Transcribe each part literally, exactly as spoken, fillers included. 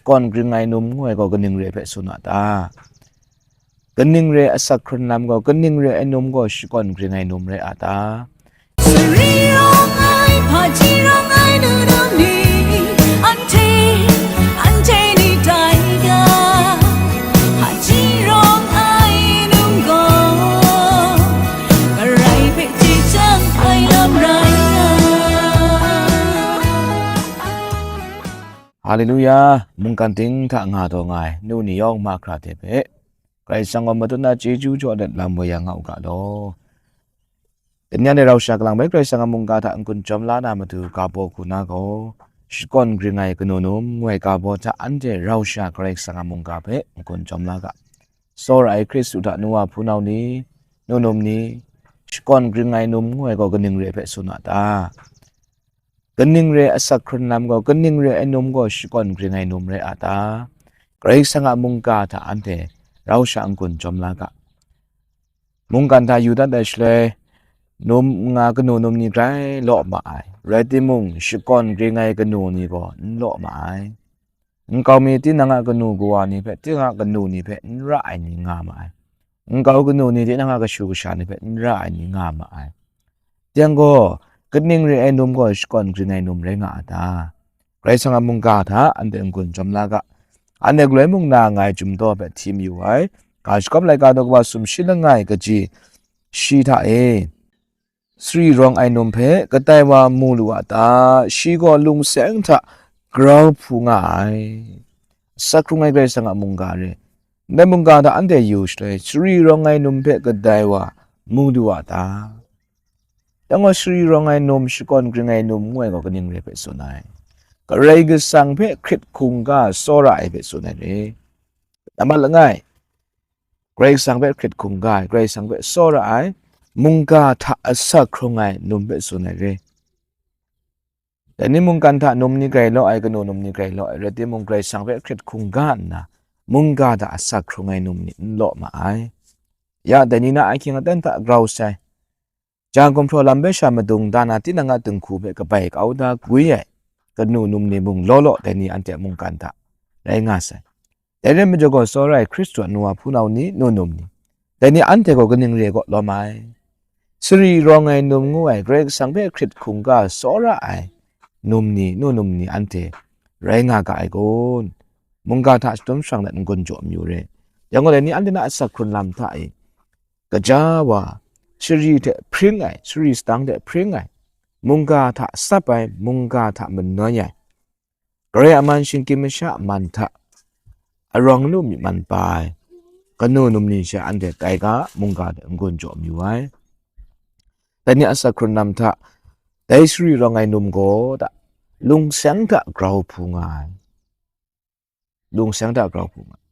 Shakawn gring ai num ngu ai gaw kaning re ai hpe tsun a ta? Kaning re ai asak hkrun lam gaw, kaning re ai num gaw shakawn gring ai num rai a ta? Sari rawng ai, hpaji rawng ai nunum ni, anhte, anhte ni tai ga, hpaji rawng ai num gaw, Karai hpe chye chyang ai lam rai nga. Haleluya! Mungkan ting hta nga taw nga ai nu ni yawng mahkra hte hpe, Karai Kasang gaw matut na chyeju jaw let lam woi ya nga u ga law. Dai ni anhte rau sha kalang bai Karai Kasang a mungga hta n-gun chyawm la na matu ga baw hku na gaw, shakawn gring ai kanu num ngu ai ga baw hta anhte rau sha Karai Kasang a mungga hpe n-gun chyawm la ga. Tsawra ai Hkristu hta nu wa hpunau ni, nu num ni, shakawn gring ai num ngu ai gaw kaning re ai hpe tsun a ta? Kaning re ai asak hkrun lam gaw, kaning re ai num gaw shakawn gring ai num rai a ta? Karai Kasang a mungga hta anhte rau sha n-gun chyawm la ga. Mungkan hta yu dat ai shaloi, num nga kanu num ni grai law ma ai, rai timung, shakawn gring ai kanu ni gaw n law ma ai. Nkau mi tinang a kanu kawa ni hpe, tinang a kanu ni hpe n ra ai ni nga ma ai. Nkau kanu ni tinang a kashu kasha ni hpe n ra ai ni nga ma ai. Yang gaw, kaning re ai num gaw shakawn gring ai num rai nga a ta? Karai Kasang a mungga hta anhte n-gun chyawm la ga. Anhte galoi mung na nga ai chyum daw hpe hti mayu ai. Ga shagawp laika daw kaba sumshi langai kaji shi hta e, sari rawng ai num hpe kadai wa mu lu a ta? Shi gaw lungseng hta grau hpu nga ai. Asak hkrung ai Karai Kasang a mungga re. Ndai mungga hta anhte yu shaloi, sari rawng ai num hpe kadai wa mu lu a ta? Yang gaw, sari rawng ai num, shakawn gring ai num ngu ai gaw kaning re ai hpe tsun ai? Karai Kasang hpe hkrit hkungga tsawra ai hpe tsun ai re. Nambat langai, Karai Kasang hpe hkrit hkungga ai, Karai Kasang hpe tsawra ai, mungga hta asak hkrung ai num hpe tsun ai re. Dai ni mungkan hta num ni grai law ai, kanu num ni grai law ai, rai timung, Karai Kasang hpe hkrit hkungga nna, mungga hta asak hkrung ai num ni n law ma ai. Ya, dai ni na ahkying aten hta grau sai. Jan gumhpraw lam hpe sha madung da na, tinang a dinghku hpe kabai kau da gwi ai kanu num ni mung law law, dai ni anhte a mungkan hta rai nga sai. Dai rai majaw gaw, tsawra ai Hkristu a nu wa hpunau ni, nu num ni, dai ni anhte gaw kaning re ai kaw lawm ai? Sari rawng ai num ngu ai, Karai Kasang hpe hkrit hkungga tsawra ai num ni, nu num ni anhte rai nga ga ai kun? Mungga hta shadum sharang let n-gun jaw mayu re. Yang gaw, dai ni anhte na asak hkrun lam hta e, kaja wa, shari hte hpring ai, shari sadang hte hpring ai, mungga hta tsap ai, mungga hta manoi ai, Karai a man shinggyim masha a man hta arawng lu myit man pa ai kanu num ni she anhte tai ga, mungga hte n-gun jaw mayu ai. Dai ni asak hkrun lam hta, dai sari rawng ai num gaw da, lungseng hta grau hpu nga ai. Lungseng hta grau hpu nga ai.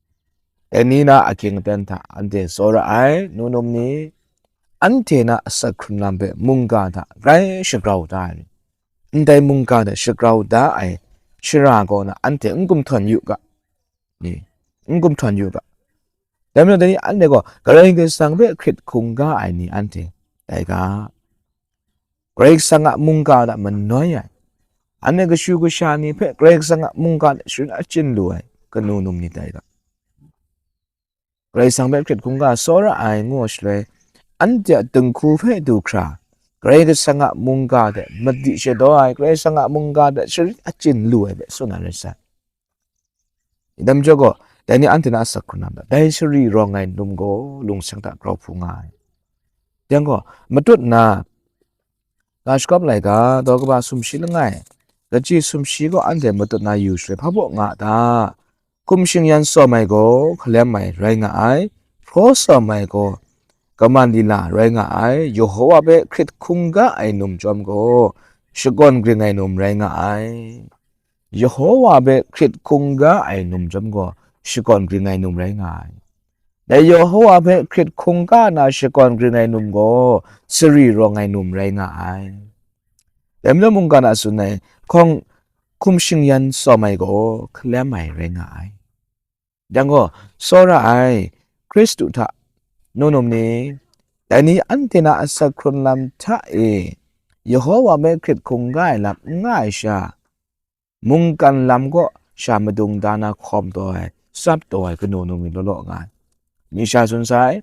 Dai ni na ahkying aten hta anhte tsawra ai, nu num ni, anhte na asak hkrun lam hpe mungga hta grai shagrau da ai. Ndai mungga hta shagrau da ai shara kaw na anhte n gumhtawn yu ga, ni, n gumhtawn yu ga. Dai majaw, dai ni anhte gaw Karai Kasang hpe hkrit hkungga ai ni anhte tai ga. Karai Kasang a mungga hta manoi ai, anhte kashu kasha ni hpe Karai Kasang a mungga hta sharin achyin lu ai kanu num ni tai ga. Karai Kasang hpe hkrit hkungga tsawra ai ngu shaloi, anhte a dinghku hpe du hkra, Karai Kasang a mungga hte madi shadaw ai, Karai Kasang a mungga hte sharin achyin lu ai hpe tsun na rai sai. Dai majaw gaw, dai ni anhte na asak hkrun lam hta, dai sari rawng ai num gaw lungseng hta grau hpu nga ai. Yang gaw, matut na, ga shagawp laika, daw kaba sumshi langai, kaji sumshi gaw anhte matut na yu shaloi, hpa baw nga a ta? Hkum shingyan tsawm ai gaw hkalem ai rai nga ai, hpraw tsawm ai gaw kaman lila rai nga ai, Yehova hpe hkrit hkungga ai num chyawm gaw shakawn gring ai num rai nga ai. Yehova hpe hkrit hkungga ai num chyawm gaw shakawn gring ai num rai nga ai. Dai Yehova hpe hkrit hkungga na shakawn gring ai num gaw sari rawng ai num rai nga ai. Dai majaw mungkan a tsun ai, hkawng hkum shingyan tsawm ai gaw hkalem ai rai nga ai. Yang gaw, tsawra ai Hkristu hta, nu num ni, dai ni anhte na asak hkrun lam hta e, Yehova hpe hkrit hkungga ai lam n nga ai sha, mungkan lam kaw sha madung da na hkawm taw ai, tsap taw ai kanu num ni law law nga ai. Mi sha tsun sai,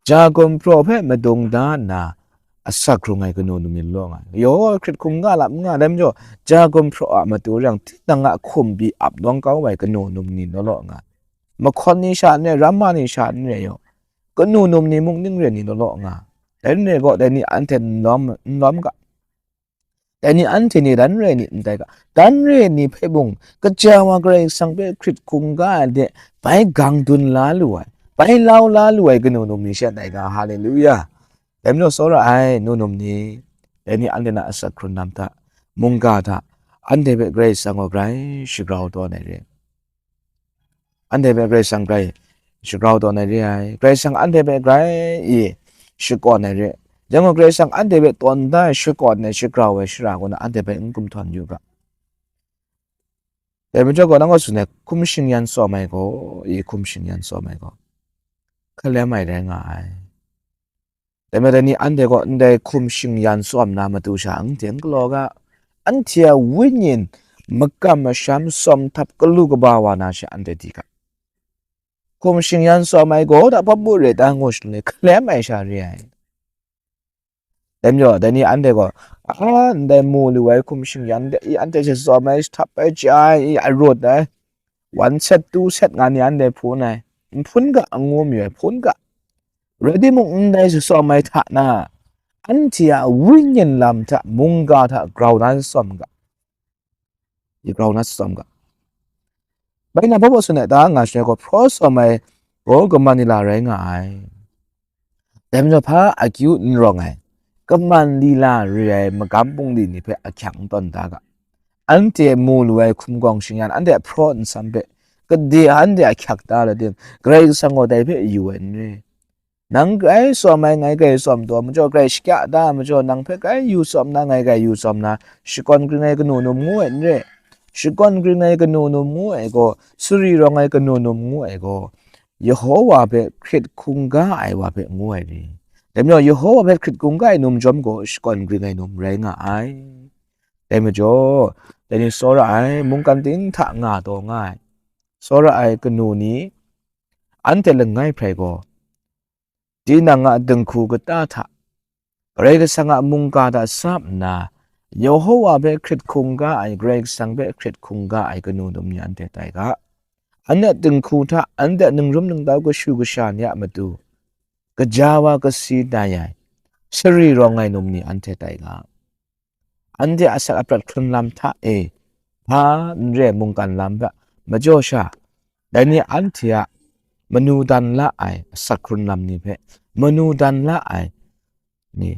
ja gumhpraw hpe madung da nna asak hkrung ai kanu num ni law law nga ai. Yehowa hkrit hkungga lam n nga ai majaw, ja gumhpraw a matu rang tinang a hkum pyi ap nawng kau ai kanu num ni law law nga ai. Mahkawn ni sha n rai, ramma ni sha n rai yaw, kanu num ni mung ning re ni law law nga. Dai rai gaw, dai ni anhte n lawm, n lawm ga. Dai ni anhte ni dan re ni ndai ga. Dan re ni hpe mung, kaja wa Karai Kasang hpe hkrit hkungga ai de, bai gang dun la lu ai, bai lau la lu ai kanu num ni sha ndai ga. Haleluya! Dai majaw tsawra ai, nu num ni, dai ni anhte na asak hkrun lam hta, mungga hta, anhte hpe Karai Kasang gaw grai shagrau tawn ai re. Anhte hpe Karai Kasang grai shagrau tawn ai re ai. Karai Kasang anhte hpe grai i shakawn ai re. Jan gaw, Karai Kasang anhte hpe tawn da ai, shakawn ai, shagrau ai shara kaw na anhte hpe n kumhtawn yu ga. Dai majaw gaw, nang gaw tsun ai, hkum shingyan tsawm ai gaw, i hkum shingyan tsawm ai gaw, hkalem ai rai nga ai. Dai majaw, dai ni anhte gaw ndai hkum shingyan tsawm na matu sha n teng galaw ga, anhte a wenyin makam masham tsawm htap galu kaba wa na she anhte di ga. Hkum shingyan tsawm ai gaw, da hpawt bu re ta ngu shaloi hkalem ai sha re ai. Dai majaw, dai ni anhte gaw, a, ndai mu lu ai hkum shingyan de i anhte hte tsawm ai, htap ai, ja ai, i arut ai, one set, two set nga ni anhte hpun ai, n hpun ga, n ngu mayu ai, hpun ga. Rai timung, ndai tsawm ai hta na, anhte a wenyin lam hta, mungga hta grau na tsawm ga. I grau na tsawm ga. Bai na, hpa baw tsun ai ta nga shaloi gaw, hpraw tsawm ai gaw kaman ni la rai nga ai. Dai majaw, hpa akyu n rawng ai, kaman lila re ai magam bungli ni hpe ahkyak n tawn da ga. Anhte mu lu ai hkum gawng shingyan, anhte a hpraw nsam hpe, gade anhte ahkyak da law tim, Karai Kasang gaw dai hpe yu ai n re. Nang grai tsawm ai, ngai grai tsawm taw majaw, grai shakya da ai majaw, nang hpe grai yu tsawm na, ngai grai yu tsawm na, shakawn gring ai kanu num ngu ai n re. Shakawn gring ai kanu num ngu ai gaw, sari rawng ai kanu num ngu ai gaw, Yehowa hpe hkrit hkungga ai wa hpe ngu ai ni. Dai majaw, Yehowa hpe hkrit hkungga ai num chyawm gaw, shakawn gring ai num rai nga ai. Dai majaw, dai ni tsawra ai, mungkan ting hta nga taw nga ai, tsawra ai kanu ni, anhte langai hprai gaw, tinang a dinghku kata hta, Karai Kasang a mungga hta tsap nna, Yehowa hpe hkrit hkungga ai, Karai Kasang hpe hkrit hkungga ai kanu num ni anhte tai ga. Anhte dinghku hta, anhte ningrum ningtau kashu kasha ni a matu, kaja wa kasi tai ai, sari rawng ai num ni anhte tai ga. Anhte asak aprat hkrun lam hta e, hpa n re mungkan lam hpe majaw sha, dai ni anhte a manu dan la ai asak hkrun lam ni hpe, manu dan la ai ni,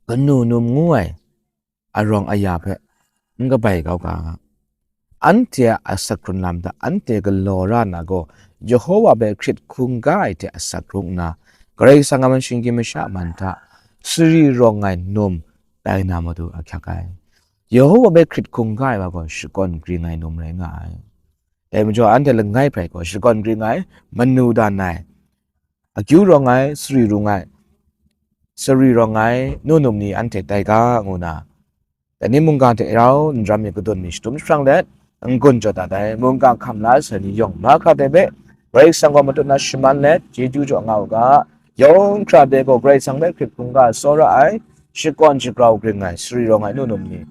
kanu num ngu ai arawng aya hpe n kabai kau ga. Anhte a asak hkrun lam hta anhte galaw ra na gaw, Yehowa hpe hkrit hkungga ai hte asak hkrung nna, Karai Kasang a man shinggyim masha man hta sari rawng ai num tai na matu ahkyak ai. Yehowa hpe hkrit hkungga ai wa gaw shakawn gring ai num rai nga ai. Dai majaw, anhte langai hprai gaw shakawn gring ai, manu dan ai, akyu rawng ai, sari rung ai, sari rawng ai nu num ni anhte tai ga, ngu na, dai ni mungga hte rau nram mi kadun mi shadum jahprang let, n-gun jaw dat ai mungga hkam la ai ni yawng mahkra de hpe, Karai Kasang gaw matut na shaman let, chyeju jaw nga u ga, yawng hkra de gaw Karai Kasang hpe hkrit hkungga tsawra ai, shakawn shagrau gring ai, sari rawng ai nu num ni,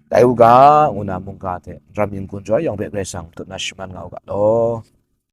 tai u ga, ngu na mungga hte nram mi n-gun jaw ai yawng hpe Karai Kasang matut na shaman nga u ga law.